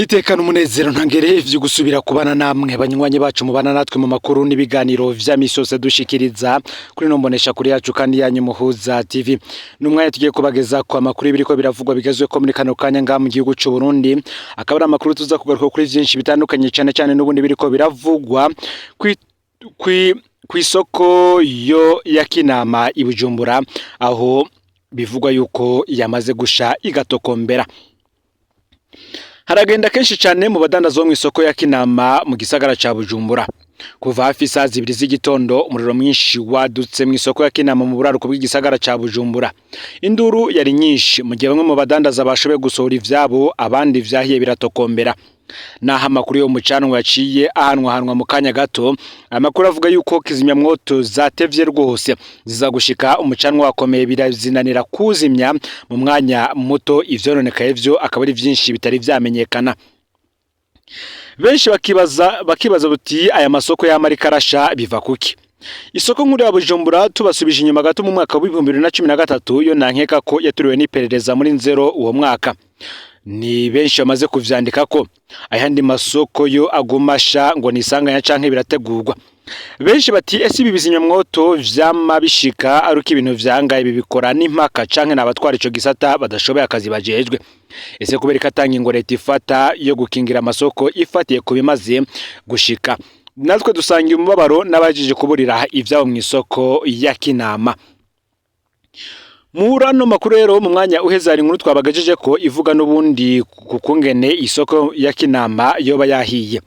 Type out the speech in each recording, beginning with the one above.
Nitekana umunezero ntangere vyo gusubira kubana namwe banywanyi bacu mubana natwe mu makuru n'ibiganiro vya misi yose dushikiriza kuri no mbonesha kuri yacu kandi yanyu Muhuza TV. N'umwanya tugiye kubageza ku amakuru ibiriko biravugwa bigezwe ko muri kano kanya ngaha mu gihugu c'u Burundi, akaba ari amakuru tuza kugaruka kuri vyinshi bitandukanye, cane cane n'ubundi biriko biravugwa kw'isoko yo ya Kinama i Bujumbura, aho bivugwa yuko yamaze gusha igatokombera. Haragenda kenshi cane mu badandaza bo mw'isoko ya Kinama mu gisagara ca Bujumbura. Kuva hafi isaha 2 z'igitondo, umuriro mwinshi wadutse mw'isoko ya Kinama mu buraruko bw'igisagara ca Bujumbura. Induru yari nyinshi mu gihe bamwe mu badandaza bashoboye gusohora ivyabo, abandi vyahiye biratokombera. Naho amakuru yo mu canwa yaciye ahanwahanwa mu kanya gato, amakuru avuga yuko kizimyamwoto zatevye rwose ziza gushika umucanwa wakomeye, birazinanira kuzimya mu mwanya muto. Ivyononekaye vyo akaba ari vyinshi bitari vyamenyekana. Benshi bakibaza buti: "Aya masoko yama ariko arasha biva kuki?" Isoko nkuru ya Bujumbura, tubasubije inyuma gato mu mwaka w'2013, yo nankeka ko yaturiwe n'iperereza muri Nzero uwo mwaka. Ni benshi bamaze kuvyandika ko ayandi masoko yo aguma asha ngo nisanganya canke birategurwa. Benshi bati: "Ese ibi bizimyamwoto vyama bishika ari uko ibintu vyanga, ibi bikora n'impaka, canke n'abatwara ico gisata badashoboye akazi bajejwe? Ese kubera ko atanga ingo leta ifata yo gukingira amasoko ifatiye ku bimaze gushika?" Natwe dusangiye umubabaro n'abajije kuburira ivyabo mw'isoko ya Kinama. Muri ano makuru rero, mu mwanya uheze hari inkuru twabagajeje ko ivuga n'ubundi ku kungene isoko ya Kinama yoba yahiye.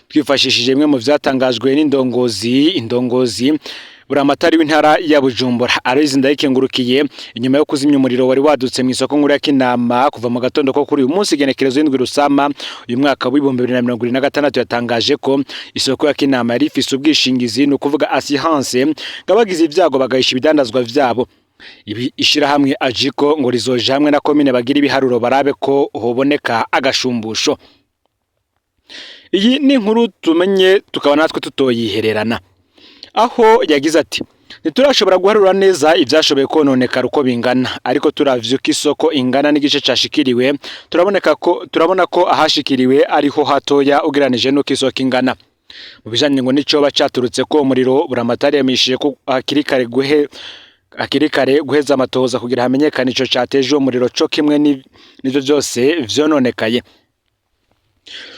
Twifashishije bimwe mu vyatangajwe n'indongozi, indongozi buramatari w'intara ya Bujumbura Aloys Ndayikengurukiye, inyuma yo kuzimya umuriro wari wadutse mu isoko nkuru ya Kinama kuva mu gatondo ko kuri uyu munsi igenekerezo y'indwi Rusama uyu mwaka w'2026, yatangaje ko isoko ya Kinama yari ifise ubwishingizi, ni ukuvuga assurance, ngo abagize ibyago bagahisha ibidandazwa vyabo. Ibi ishirahamwe Ajiko ngo rizoja hamwe na komine bagira ibiharuro, barabe ko hoboneka agashumbusho. Iyi ni inkuru tumenye tukaba natwe tutoyihererana, aho yagize ati: "Ntiturashobora guharura neza ivyashoboye kononekara uko bingana, ariko turavye uko isoko ingana n'igice cashikiriwe, turaboneka ko turabona ko ahashikiriwe ariho hatoya ugereranije n'uko isoko ingana." Mu bijanye ngo n'icoba caturutse ko umuriro, buramatari yamishije ko hakiri kare guheza amatohoza kugira hamenyekane ico cateje uwo muriro, co kimwe n'ivyo vyose vyononekaye.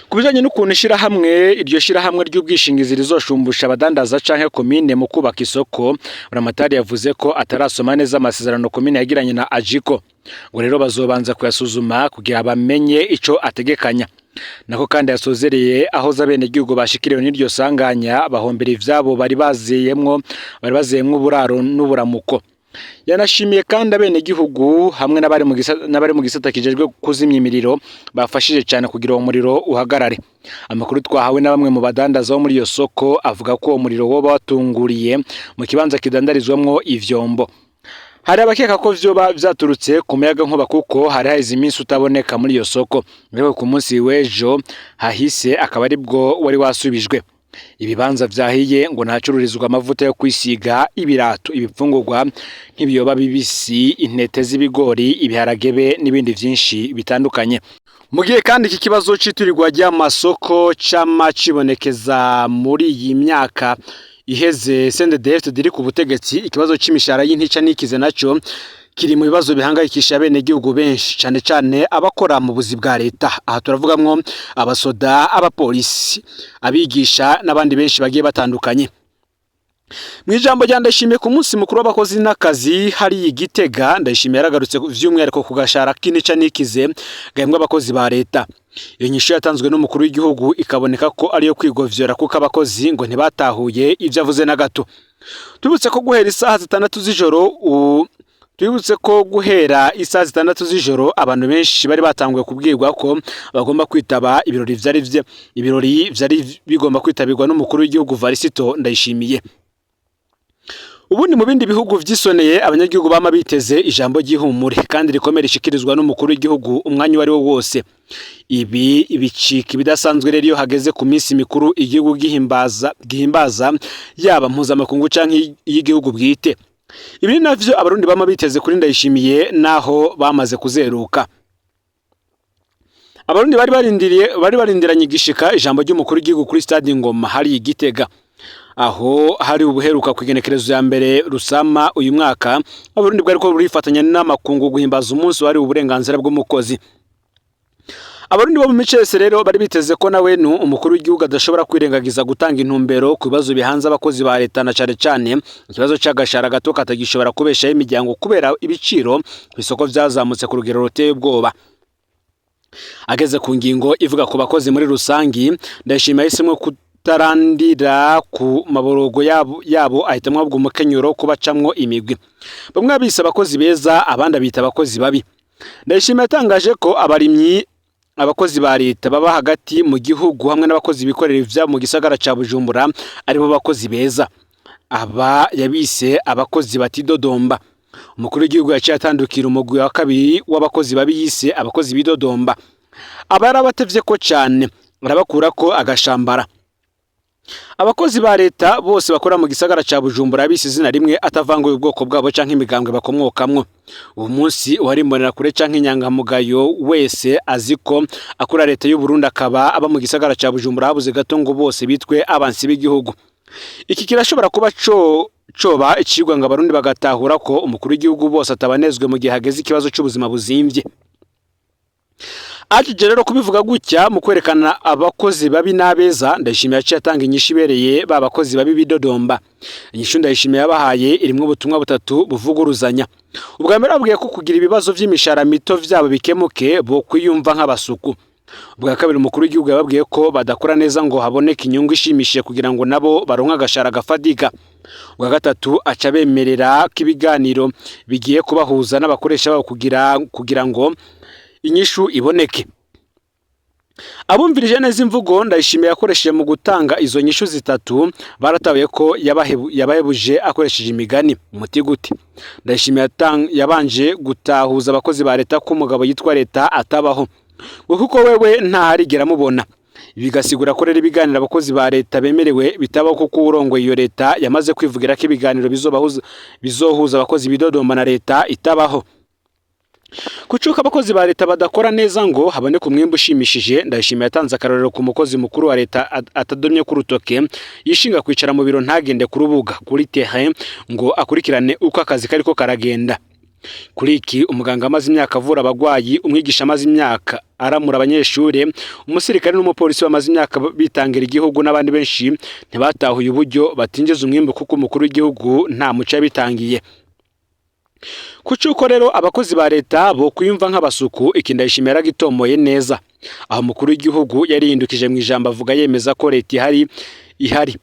Ku bijanye n'ukuntu ishirahamwe, iryo shirahamwe ry'ubwishingizi rizoshumbusha abadandaza canke komine mu kubaka isoko, buramatari yavuze ko atarasoma neza amasezerano komine yagiranye na Ajiko, ngo rero bazobanza kuyasuzuma kugira bamenye ico ategekanya. Nako kandi yasozereye aho abenegihugu bashikiriwe n'iryo sanganya bahombera ivyabo bari baziyemwo uburaro n'uburamuko. Yanashimiye kandi abenegihugu hamwe n'abari mu gisata kijejwe kuzimya imiriro bafashije cyane kugira uwo muriro uhagarare. Amakuru twahawe na bamwe mu badandaza bo muri iyo soko avuga ko uwo muriro woba watunguriye mu kibanza kidandarizwamwo ivyombo. Hari abakeka ko vyoba vyaturutse ku muyaga nkuba, kuko hari haheze iminsi utaboneka muri iyo soko, ariko ku munsi w'ejo hahise akaba aribwo wari wasubijwe. Ibibanza vyahiye ngo ntacururizwa amavuta yo kwisiga, ibirato, ibifungurwa nk'ibiyoba bibisi, intete z'ibigori, ibiharage be n'ibindi vyinshi bitandukanye. Mu gihe kandi iki kibazo c'iturirwa ry'amasoko cama cibonekeza muri iyi myaka iheze CNDD-FDD iri ku butegetsi, ikibazo c'imishahara y'intica n'ikize naco kiri mu bibazo bihangayikisha abenegihugu benshi, cane cane abakora mu buzi bwa leta. Aha turavugamwo abasoda, abapolisi, abigisha n'abandi benshi bagiye batandukanye. Mu ijambo rya Ndayishimiye ku munsi mukuru w'abakozi n'akazi hari Igitega, Ndayishimiye yaragarutse vy'umwihariko ku gashara k'intica n'ikize gahembwa abakozi ba leta. Iyo nyishu yatanzwe n'umukuru w'igihugu ikaboneka ko ariyo kwigovyora, kuko abakozi ngo ntibatahuye ivyo avuze na gato. Tubibutse ko guhera isaha 6 z'ijoro abantu benshi bari batanguye kubwirwa ko bagomba kwitaba ibirori vyari bigomba kwitabirwa n'umukuru w'igihugu Varisito Ndayishimiye. Ubundi mu bindi bihugu vyisoneye, abanyagihugu bama biteze ijambo ry'ihumure kandi rikomeye rishikirizwa n'umukuru w'igihugu umwanya uwo ari wo wose. Ibi bicika ibidasanzwe rero iyo hageze ku minsi mikuru igihugu gihimbaza, yaba mpuzamakungu canke iy'igihugu bwite. Ibi ni navyo Abarundi bama biteze kuri Ndayishimiye, naho bamaze kuzeruka. Abarundi bari barindiranye igishika ijambo ry'umukuru w'igihugu kuri stade Ngoma hari Igitega, aho hari ubuheruka ku igenekerezo ya mbere Rusama uyu mwaka. Abarundi bwariko burifatanya n'amakungu guhimbaza umunsi wari uburenganzira bw'umukozi. Abarundi bo mu mice yose rero bari biteze ko nawe nu umukuru w'igihugu adashobora kwirengagiza gutanga intumbero ku bibazo bihanze abakozi ba leta, na cane cane ikibazo c'agashara gato katagishobora kubeshaho imiryango kubera ibiciro ku isoko vyazamutse ku rugero ruteye ubwoba. Ageze ku ngingo ivuga ku bakozi muri rusangi, Ndayishimiye yahisemwo kutarandira ku maborogo yabo, ahitamwo ahubwo umukenyuro kubacamwo imigwi. Bamwe abise abakozi beza, abandi abita abakozi babi. Ndayishimiye yatangaje ko abarimyi, abakozi ba leta baba hagati mu gihugu hamwe n'abakozi bikorera ivyabo mu gisagara ca Bujumbura aribo bakozi beza. Aba yabise abakozi batidodomba. Umukuru w'igihugu yaciye atandukira umugwi wa kabiri w'abakozi babi yise abakozi bidodomba. Aba yarabatevye ko cane, arabakurako agashambara. Abakozi ba leta bose bakora mu gisagara ca Bujumbura bise izina rimwe, atavanguye ubwoko bwabo canke imigambwe bakomokamwo. Uwo munsi uwari imbonerakure canke inyangamugayo wese azi ko akora leta y'u Burundi akaba aba mu gisagara ca Bujumbura, habuze gato ngo bose bitwe abansi b'igihugu. Iki kirashobora kuba co coba icigwa ngo abarundi bagatahura ko umukuru w'igihugu bose atabanezwe mu gihe hageze ikibazo c'ubuzima buzimvye. Aje rero kubivuga gutya mu kwerekana abakozi babi n'abeza, Ndayishimiye yaciye atanga inyishu ibereye ba bakozi babi bidodomba. Inyishu Ndayishimiye yabahaye irimwo ubutumwa butatu buvuguruzanya. Ubwa mbere, babwiye ko kugira ibibazo vy'imishahara mito vyabo bikemuke bo kwiyumva nk'abasuku. Ubwa kabiri, umukuru w'igihugu yababwiye ko badakora neza ngo haboneke inyungu ishimishije kugira ngo nabo baronke agashahara gafadiga. Ubwa gatatu, aca bemerera ko ibiganiro bigiye kubahuza n'abakoresha babo kugira ngo inyishu iboneke. Abumvirije neza imvugo Ndayishimiye yakoresheje mu gutanga izo nyishu zitatu baratabuye ko yabahebuje akoresheje imigani. Umuti gute? Ndayishimiye yabanje gutahuza abakozi ba leta ko umugabo yitwa leta atabaho, ngo kuko wewe ntaharigera amubona. Ibi bigasigura ko rero ibiganiro abakozi ba leta bemerewe bitabaho, kuko uwurongoye iyo leta yamaze kwivugira ko ibiganiro bizohuza abakozi bidodomba na leta itabaho. Kucuka abakozi ba leta badakora neza ngo haboneke umwimbu ushimishije, Ndayishimiye yatanze akarorero ku mukozi mukuru wa leta atadomye ku rutoke, yishinga kwicara mu biro ntagende ku rubuga, kuri terrain, ngo akurikirane uko akazi kariko karagenda. Kuri iki, umuganga amaze imyaka avura abagwayi, umwigisha amaze imyaka aramura abanyeshure, umusirikare n'umupolisi bamaze imyaka bitangira igihugu n'abandi benshi ntibatahuye uburyo batinjiza umwimbu kuko umukuru w'igihugu nta muco yabitangiye. Kucuko rero abakozi ba leta bo kwiyumva nk'abasuku, iki Ndayishimiye yaragitomoye neza. Aho umukuru w'igihugu yarihindukije mu ijambo avuga yemeza ko leta ihari ihari.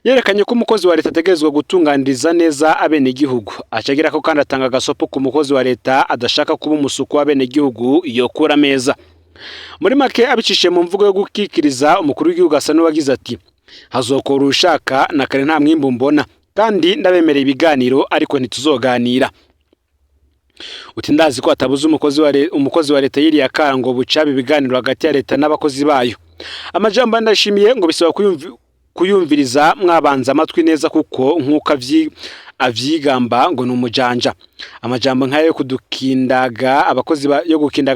Yerekanye ko umukozi wa leta ategerezwa gutunganiriza neza abenegihugu. Acagira ko kandi atanga agasopo ku mukozi wa leta adashaka kuba umusuku w'abenegihugu yokura ameza. Muri make, abicishije mu mvugo yo gukikiriza, umukuru w'igihugu asa n'uwagize ati: "Hazokora ushaka na kare, nta mwimbu mbona, kandi ndabemereye ibiganiro ariko ntituzoganira." Uti ndazi ko atabuze umukozi wa leta yiriye akara ngo bucabe ibiganiro hagati ya leta n'abakozi bayo. Amajambo Ndashimiye ngo bisaba kuyumviriza mwabanza amatwi neza, kuko nk'uko avyigamba ngo ni umujanja. Amajambo nk'ayo yo gukindaga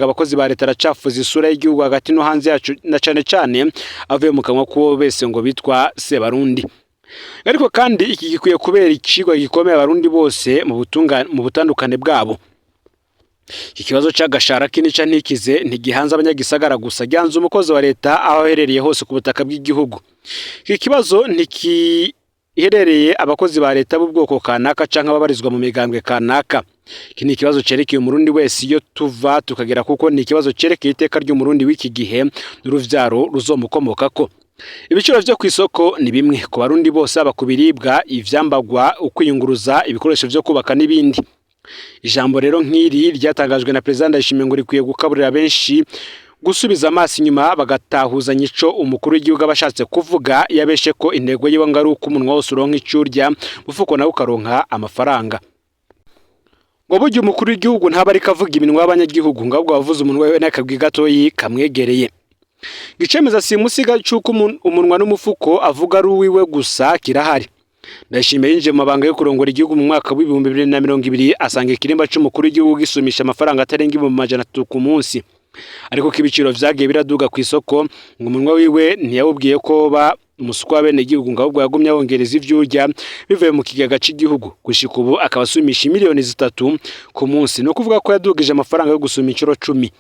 abakozi ba leta aracafuza isura y'igihugu hagati no hanze yacu, na cane cane avuye mu kanwa k'uwo bese ngo bitwa Sebarundi. Ariko kandi iki gikwiye kubera icigwa gikomeye abarundi bose mu butandukane bwabo. Iki kibazo c'agashara k'inica ntikize ntigihanze abanyagisagara gusa, gihanze umukozi wa leta aho aherereye hose ku butaka bw'igihugu. Iki kibazo ntikiherereye abakozi ba leta b'ubwoko kanaka canke ababarizwa mu migambwe kanaka. Iki ni ikibazo cerekeye umurundi wese iyo tuva tukagera, kuko ni ikibazo cerekeye iteka ry'umurundi w'iki gihe n'uruvyaro ruzomukomokako. Ibiciro vyo kw'isoko ni bimwe ku barundi bose, haba ku biribwa, ivyambagwa, ukwiyunguruza, ibikoresho vyo kubaka n'ibindi. Ijambo rero nk'iri ryatangajwe na Perezida Ndayishimiye ngo rikwiye gukaburira benshi gusubiza amaso inyuma, bagatahuzanya ico umukuru w'igihugu aba ashatse kuvuga iyo abeshe ko intego yiwe ngo ari uko umunwa wose uronka ico urya, umufuko nawe ukaronka amafaranga. Ngo burya umukuru w'igihugu ntaba ariko avuga iminwa y'abanyagihugu, ngo ahubwo abavuze umunwa wiwe n'akabwi gatoyi kamwegereye. Icemeza simusiga c'uko umunwa n'umufuko avuga ari uwiwe gusa kirahari. Ndayishimiye yinjiye mu mabanga yo kurongora igihugu mu mwaka w'2020, asanga ikirimba c'umukuru w'igihugu gisumisha amafaranga atarenga 300,000 ku munsi. Ariko ko ibiciro vyagiye biraduga ku isoko, ngo umunwa wiwe ntiyawubwiye ko ba umuswa w'abenegihugu, ngo ahubwo yagumye awongereza ivyurya bivuye mu kigega c'igihugu. Gushika ubu akaba asumisha miliyoni 3 ku munsi, ni ukuvuga ko yadugije amafaranga yo gusuma incuro 10.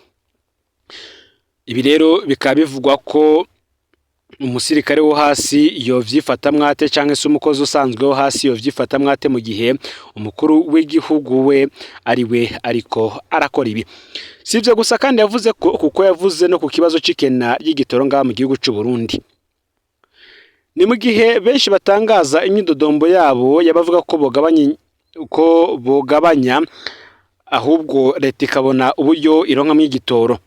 Ibi rero bikaba bivugwa ko umusirikare wo hasi yovyifatamwo ate, canke se umukozi usanzwe wo hasi yovyifatamwo ate, mu gihe umukuru w'igihugu we ari we ariko arakora ibi? Si ivyo gusa kandi yavuze ko, kuko yavuze no ku kibazo c'ikena ry'igitoro ngaha mu gihugu c'u Burundi. Ni mu gihe benshi batangaza imyidodombo yabo y'abavuga ko bogabanya, ahubwo leta ikabona uburyo ironkamwo igitoro.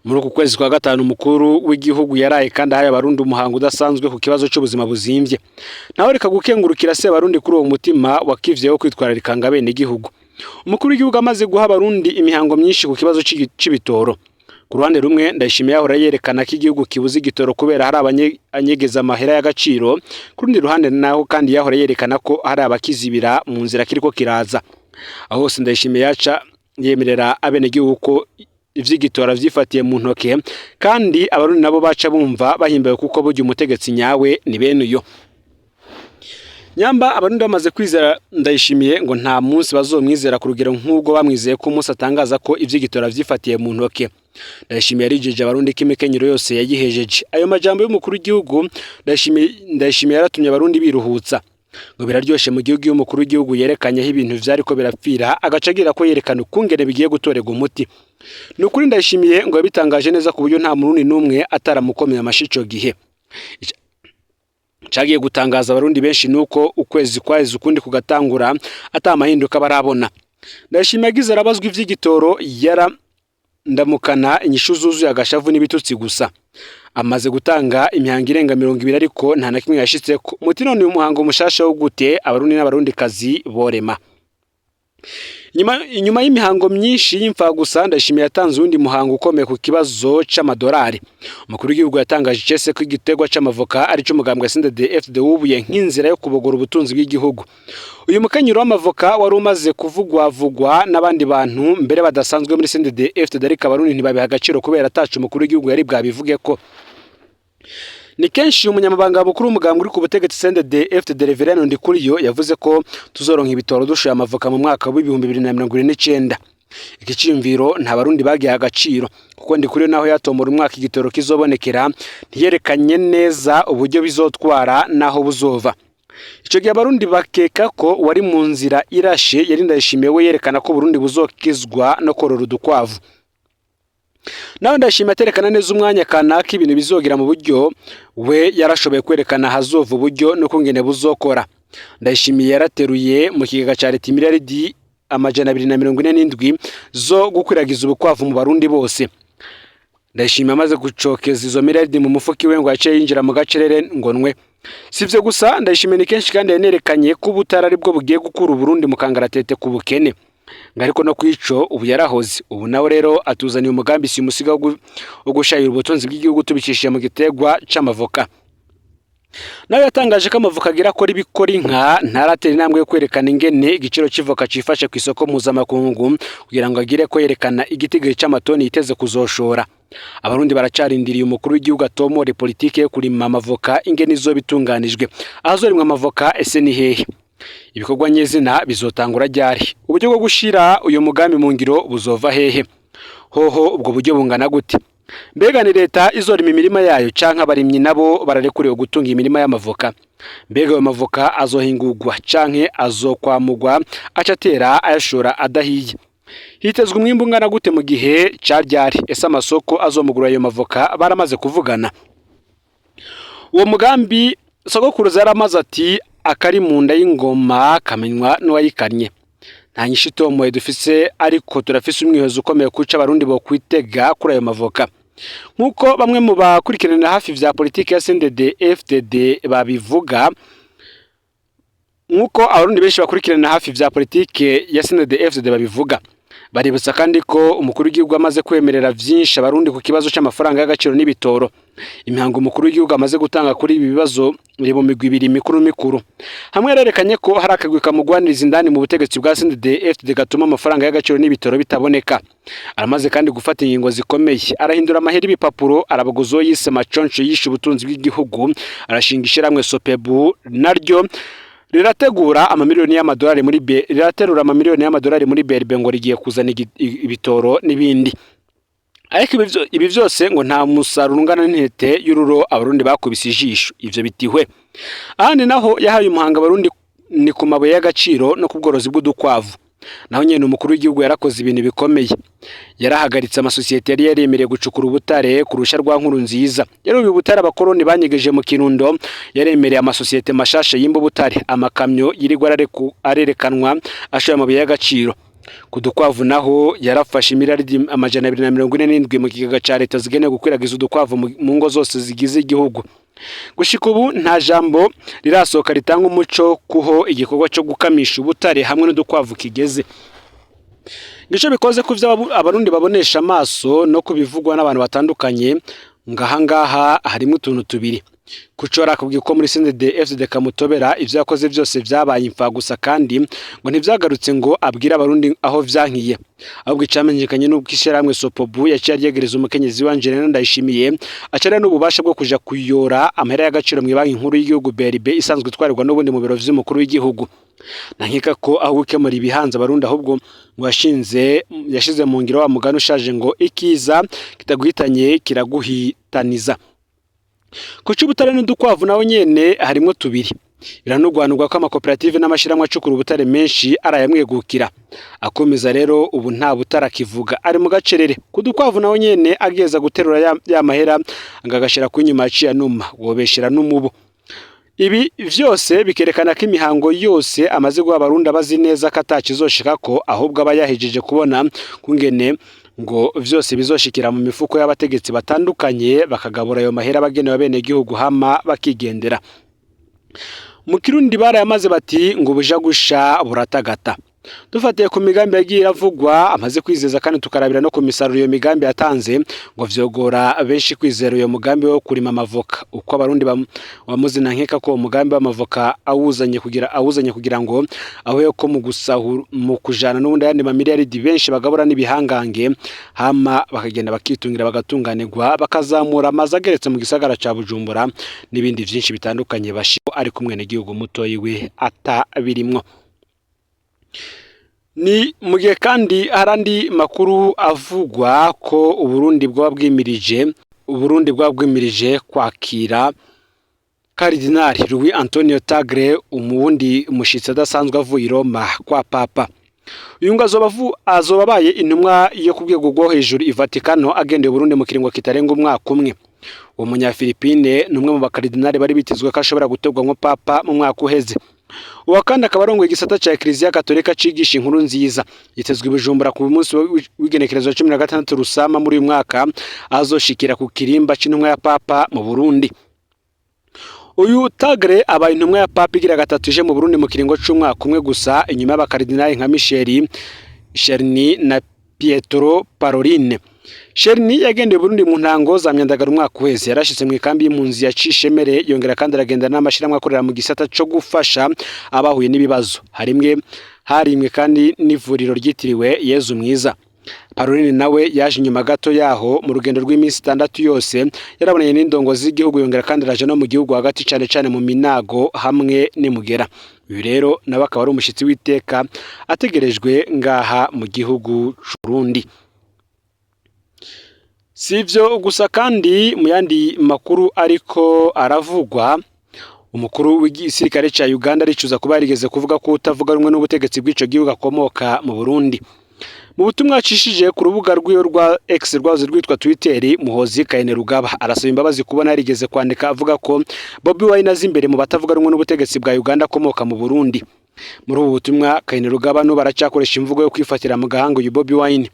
Muri uku kwezi kwa gatanu, umukuru w'igihugu yaraye kandi ahaye Abarundi umuhango udasanzwe ku kibazo c'ubuzima buzimvye. Nawe reka gukengurukira se Abarundi kuri uwo mutima wakivyeho kwitwararika ngo abenegihugu. Umukuru w'igihugu amaze guha Abarundi imihango myinshi ku kibazo c'ibitoro. Ku ruhande rumwe, Ndayishimiye yahora yerekana ko igihugu kibuze igitoro kubera hari abanyegeza amahera y'agaciro. Ku rundi ruhande naho kandi yahora yerekana ko hari abakizibira mu nzira kiriko kiraza. Aho hose Ndayishimiye yaca yemerera abenegihugu ko ivy'igitora vyifatiye mu ntoke, kandi Abarundi nabo baca bumva bahimbawe, kuko burya umutegetsi nyawe ni bene uyo. Nyamba Abarundi bamaze kwizera Ndayishimiye, ngo nta munsi bazomwizera ku rugero nk'ubwo bamwizeye ko umunsi atangaza ko ivy'igitora vyifatiye mu ntoke. Ndayishimiye yarijeje Abarundi ko imikenyero yose yayihejeje. Ayo majambo y'umukuru w'igihugu Ndayishimiye yaratumye Abarundi biruhutsa, ngo biraryoshe mu gihugu iyo umukuru w'igihugu yerekanye aho ibintu vyariko birapfira, agaca agira ko yerekana ukungene bigiye gutorerwa umuti. Ni ukuri, Ndayishimiye ngo yabitangaje neza ku buryo nta Murundi n'umwe ataramukomeye amashi ico gihe. Cagiye gutangaza Abarundi benshi nuko ukwezi kwaheze ukundi kugatangura ata mahinduka barabona. Ndayishimiye yagize arabazwa ivy'igitoro, yara ndamukana inyishu zuzuye agashavu n'ibitutsi gusa. Amaze gutanga imihango irenga 20, ariko nta na kimwe yashitseko. Muti none uyu muhango mushasha wo gute Abarundi n'Abarundikazi borema? Inyuma y'imihango myinshi y'imfagusa, Ndayishimiye yatanze uwundi muhango ukomeye ku kibazo c'amadolari. Umukuru w'igihugu yatangaje icese ko igiterwa c'amavoka ari co umugambwe CNDD-FDD wubuye nk'inzira yo kubogora ubutunzi bw'igihugu. Uyu mukenyero w'amavoka wari umaze kuvugwavugwa n'abandi bantu mbere badasanzwe muri CNDD-FDD, ariko Abarundi ntibabiha agaciro kubera ataco umukuru w'igihugu yari bwabivuge ko. Ni kenshi umunyamabanga mukuru w'umugambwe uri ku butegetsi CNDD FDD, Reverend Ndikuriyo, yavuze ko tuzoronka ibitoro dushoye amavoka mu mwaka w'2029. Iki ciyumviro nta Barundi bagiha agaciro, kuko Ndikuriyo naho yatombora umwaka igitoro kizobonekera, ntiyerekanye neza uburyo bizotwara naho buzova. Ico gihe Abarundi bakeka ko wari mu nzira irashe yari Ndayishimiye, we yerekana ko Burundi buzokizwa no korora udukwavu. Nawe Ndashima aterekana neza umwanya kanaka ibintu bizogira mu buryo, we yarashoboye kwerekana ahazova uburyo n'ukungene buzokora. Ndayishimiye yarateruye mu kigega ca leta miliyaridi 247 zo gukwiragiza ubukwavu mu Barundi bose. Ndayishimiye amaze gucokeza izo miliyaridi mu mufuka iwe, ngo yaciye yinjira mu gacerere ngo nwe. Si ivyo gusa, Ndayishimiye ni kenshi kandi yanerekanye ko ubutara aribwo bugiye gukura Uburundi mu kangaratete ku bukene, ngo ariko no kwico ubu yarahoze. Ubu nawe rero atuzaniye umugambi simusiga wo gushayira ubutunzi bw'igihugu tubicishije mu giterwa c'amavoka. Nawe yatangaje ko amavoka agira akora ibikora inka, ntaratera intambwe yo kwerekana ingene igiciro c'ivoka cifashe ku isoko mpuzamakungu, kugira ngo agire ko yerekana igitigiri c'amatoni yiteze kuzoshora. Abarundi baracarindiriye umukuru w'igihugu atomore politike yo kurima amavoka ingene izoba itunganijwe. Ahazorimwa amavoka ese ni hehe? Ibikorwa nyezina bizotangura ryari? Uburyo bwo gushira uyu mugambi mu ngiro buzova hehe? Hoho ubwo buryo bungana gute? Mbega ni leta izorima imirima yayo, canke abarimyi nabo bararekuriwe gutunga imirima y'amavoka? Mbega ayo mavoka azohingurwa canke azokwamurwa aca atera ayashora adahiye? Hitezwe umwimbu ungana gute mu gihe ca ryari? Ese amasoko azomugura ayo mavoka baramaze kuvugana? Uwo mugambi, sogokuruza yaramaze ati: "Akari mu nda y'ingoma kamenywa n'uwayikannye." Nta nyishu itomoye dufise, ariko turafise umwihozo ukomeye kuca Abarundi bokwitega kuri ayo mavoka. Nk'uko bamwe mu bakurikiranira hafi vya politiki ya CNDD FDD babivuga, nk'uko Abarundi benshi bakurikiranira hafi vya politiki ya CNDD FDD babivuga. Baributsa kandi ko umukuru w'igihugu amaze kwemerera vyinshi abarundi ku kibazo c'amafaranga y'agaciro n'ibitoro. Imihango umukuru w'igihugu amaze gutanga kuri ibi bibazo iri mu migwi ibiri mikuru mikuru. Hamwe yarerekanye ko hari akagwi kamugwaniriza indani mu butegetsi bwa CNDD-FDD gatuma amafaranga y'agaciro n'ibitoro bitaboneka. Aramaze kandi gufata ingingo zikomeye, arahindura amahera ibipapuro, arabaguza uwo yise maconco yishe ubutunzi bw'igihugu, arashinga ishirahamwe Sopebu naryo rirategura amamiliyoni y'amadolari muri riraterura amamiliyoni y'amadolari muri BRB ngo rigiye kuzana ibitoro n'ibindi. Ariko ibi vyose ngo nta musaruro ungana n'intete y'ururo abarundi bakubise ijisho, ivyo bitihwe. Ahandi naho yahaye umuhanga abarundi ni ku mabuye y'agaciro no ku bworozi bw'udukwavu. Naho nyene umukuru w'igihugu yarakoze ibintu bikomeye. Yarahagaritse amasosiyete yari yaremereye gucukura ubutare kurusha rwa Nkurunziza. Yarubiye ubutare abakoroni banyegeje mu Kirundo, yaremereye amasosiyete mashasha yimba ubutare, amakamyo yirirwa arerekanwa ashoye amabuye y'agaciro. Ku dukwavu naho yarafashe imiliyaridi 247 mu kigega ca leta zigenewe gukwiragiza udukwavu mu ngo zose zigize igihugu. Gushika ubu nta jambo rirasohoka ritanga umuco kuho igikorwa co gukamisha ubutare hamwe n'udukwavu kigeze. Ngico bikoze ku vyo abarundi babonesha amaso no kubivugwa n'abantu batandukanye, ngaha ngaha harimo utuntu tubiri. Kuco arakubwiye ko muri CNDD FDD kamutobera ivyo yakoze vyose vyabaye imfa gusa, kandi ngo ntivyagarutse ngo abwire abarundi aho vyankiye. Ahubwo icamenyekanye n'uko ishirahamwe Sopobu yaciye aryegereza umukenyezi wa Angelina Ndayishimiye, acara n'ububasha bwo kuja kuyora amahera y'agaciro mu banki nkuru y'igihugu BRB isanzwe itwarirwa n'ubundi mu biro vy'umukuru w'igihugu. Nankeka ko aho gukemura ibihanze abarundi ahubwo ngo yashize mu ngiro wa mugani ushaje ngo ikiza kitaguhitanye kiraguhitaniza. Ku c'ubutare n'udukwavu naho nyene harimwo tubiri. Biranugwanugwa ko amakoperative n'amashirahamwe acukura ubutare menshi arayamwegukira. Akomeza rero ubu nta butare akivuga, ari mu gacerere. Ku dukwavu naho nyene ageza guterura ya mahera ngo agashira ku inyuma yaciye anuma, wobeshera n'umubu. Ibi vyose bikerekana ko imihango yose amaze guha abarundi abazi neza ko atakizoshikako, ahubwo aba yahejeje kubona kungene ngo vyose bizoshikira mu mifuko y'abategetsi batandukanye, bakagabura ayo mahera abagenewe abenegihugu hama bakigendera. Mu Kirundi barayamaze bati ngo buja gusha buratagata. Dufatiye ku migambi yagiye iravugwa amaze kwizeza kandi tukarabira no ku misaruro iyo migambi yatanze, ngo vyogora benshi kwizera uyo mugambi wo kurima amavoka. Uko abarundi bamuzi na nkeka ko uwo mugambi w'amavoka awuzanye kugira ngo abe ko mu gusahura mu kujana n'ubundi ayandi mamiliyaridi benshi bagabura n'ibihangange, hama bakagenda bakitungira bagatunganirwa, bakazamura amazu ageretse mu gisagara ca Bujumbura n'ibindi vyinshi bitandukanye bashi ari kumwe n'igihugu mutoyi we atabirimwo. Ni mu gihe kandi hari andi makuru avugwa ko Uburundi bwaba bwimirije kwakira Karidinali Louis Antonio Tagle, umuwundi mushitsi adasanzwe avuye i Roma kwa Papa. Uyu ngo azoba abaye intumwa yo ku rwego rwo hejuru i Vatikano agendeye Burundi mu kiringo kitarenga umwaka umwe. Uwo munyafilipine ni umwe mu bakaridinali bari bitezwe ko ashobora gutorwa nko Papa mu mwaka uheze. Uwa kandi akaba arongoye igisata ca Eklezia Katolika cigisha inkuru nziza. Yitezwe i Bujumbura ku munsi w'igenekerezo 16 Rusama muri uyu mwaka, azoshikira ku kirimba c'intumwa ya Papa mu Burundi. Uyu Tagle abaye intumwa ya Papa igira gatatu ije mu Burundi mu kiringo c'umwaka umwe gusa, inyuma y'abakaridinali nka Michel Cherny na Pietro Parolin. Cherny yagendeye Burundi mu ntango za Myandagaro umwaka uheze, yarashitse mu ikambi y'impunzi ya Cishemere, yongera kandi aragenda n'amashirahamwe akorera mu gisata co gufasha abahuye n'ibibazo. Harimwe kandi n'ivuriro ryitiriwe Yezu Mwiza. Parolin nawe yaje inyuma gato yaho mu rugendo rw'iminsi 6 yose, yarabonanye n'indongozi z'igihugu, yongera kandi araja no mu gihugu hagati cane cane mu Minago hamwe n'Imugera. Uyu rero nawe akaba ari umushitsi w'iteka ategerejwe ngaha mu gihugu c'Uburundi. Si ivyo gusa kandi mu yandi makuru ariko aravugwa, umukuru w'igisirikare ca Uganda aricuza kuba yarigeze kuvuga ko utavuga rumwe n'ubutegetsi bw'ico gihugu akomoka mu Burundi. Mu butumwa yacishije ku rubuga rwiwe rwa X rwahoze rwitwa Twitter, Muhoozi Kainerugaba arasaba imbabazi kubona yarigeze kwandika avuga ko Bobi Wine azi imbere mu batavuga rumwe n'ubutegetsi bwa Uganda akomoka mu Burundi. Muri ubu butumwa Kainerugaba n'ubu aracyakoresha imvugo yo kwifatira mu gahanga uyu Bobi Wine.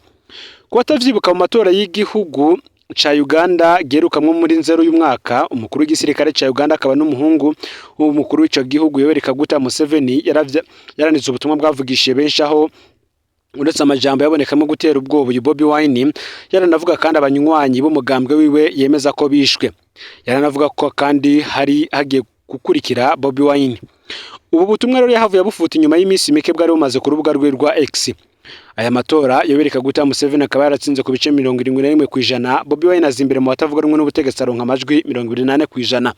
Ku batavyibuka, mu matora y'igihugu ca Uganda giherukamwo muri Nzero y'umwaka, umukuru w'igisirikare ca Uganda akaba n'umuhungu w'umukuru w'ico gihugu Yoweri Kaguta Museveni yaranditse ubutumwa bwavugishije benshi aho Uretse amajambo yabonekamo gutera ubwoba uyu Bobi Wine, yaranavuga kandi abanywanyi b'umugambwe wiwe yemeza ko bishwe. Yaranavuga ko kandi hari hagiye gukurikira Bobi Wine. Ubu butumwa rero yahavuye abufuta inyuma y'iminsi mike bwari bumaze ku rubuga rwe rwa X. Aya matora Yoweri Kaguta Museveni akaba yaratsinze ku bice 71%, Bobi Wine aza imbere mu batavuga rumwe n'ubutegetsi aronka amajwi 24%.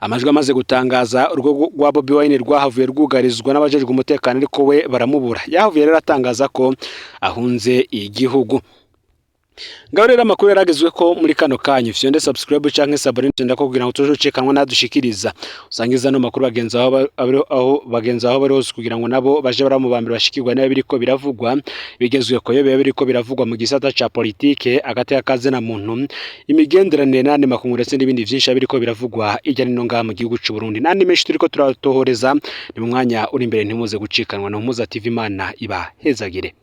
Amajwi amaze gutangaza, urugo rwa Bobi Wine rwahavuye rwugarizwa n'abajejwe umutekano, ariko we baramubura. Yahavuye rero atangaza ko ahunze igihugu. Ngaho rero amakuru yaragezwe ko muri kano kanya. Ufyonde subscribe canke s'abonner ndako kugira ngo tuje ucikanwa nadushikiriza. Usangiza no makuru bagenzi aho aho bagenzi aho bari hose kugira ngo nabo baje baramubambira bashikirwa niba biriko biravugwa bigezwe ko yo biriko biravugwa mu gisata ca politike, agateka kazina muntu, imigenderanire n'andi makungu, ndetse n'ibindi vyinshi biriko biravugwa irya nino ngaha mu gihugu c'u Burundi n'andi menshi turiko turatohoreza. Ni mu mwanya uri imbere, ntimuze gucikanwa na Muhuza TV. Imana ibahezagire.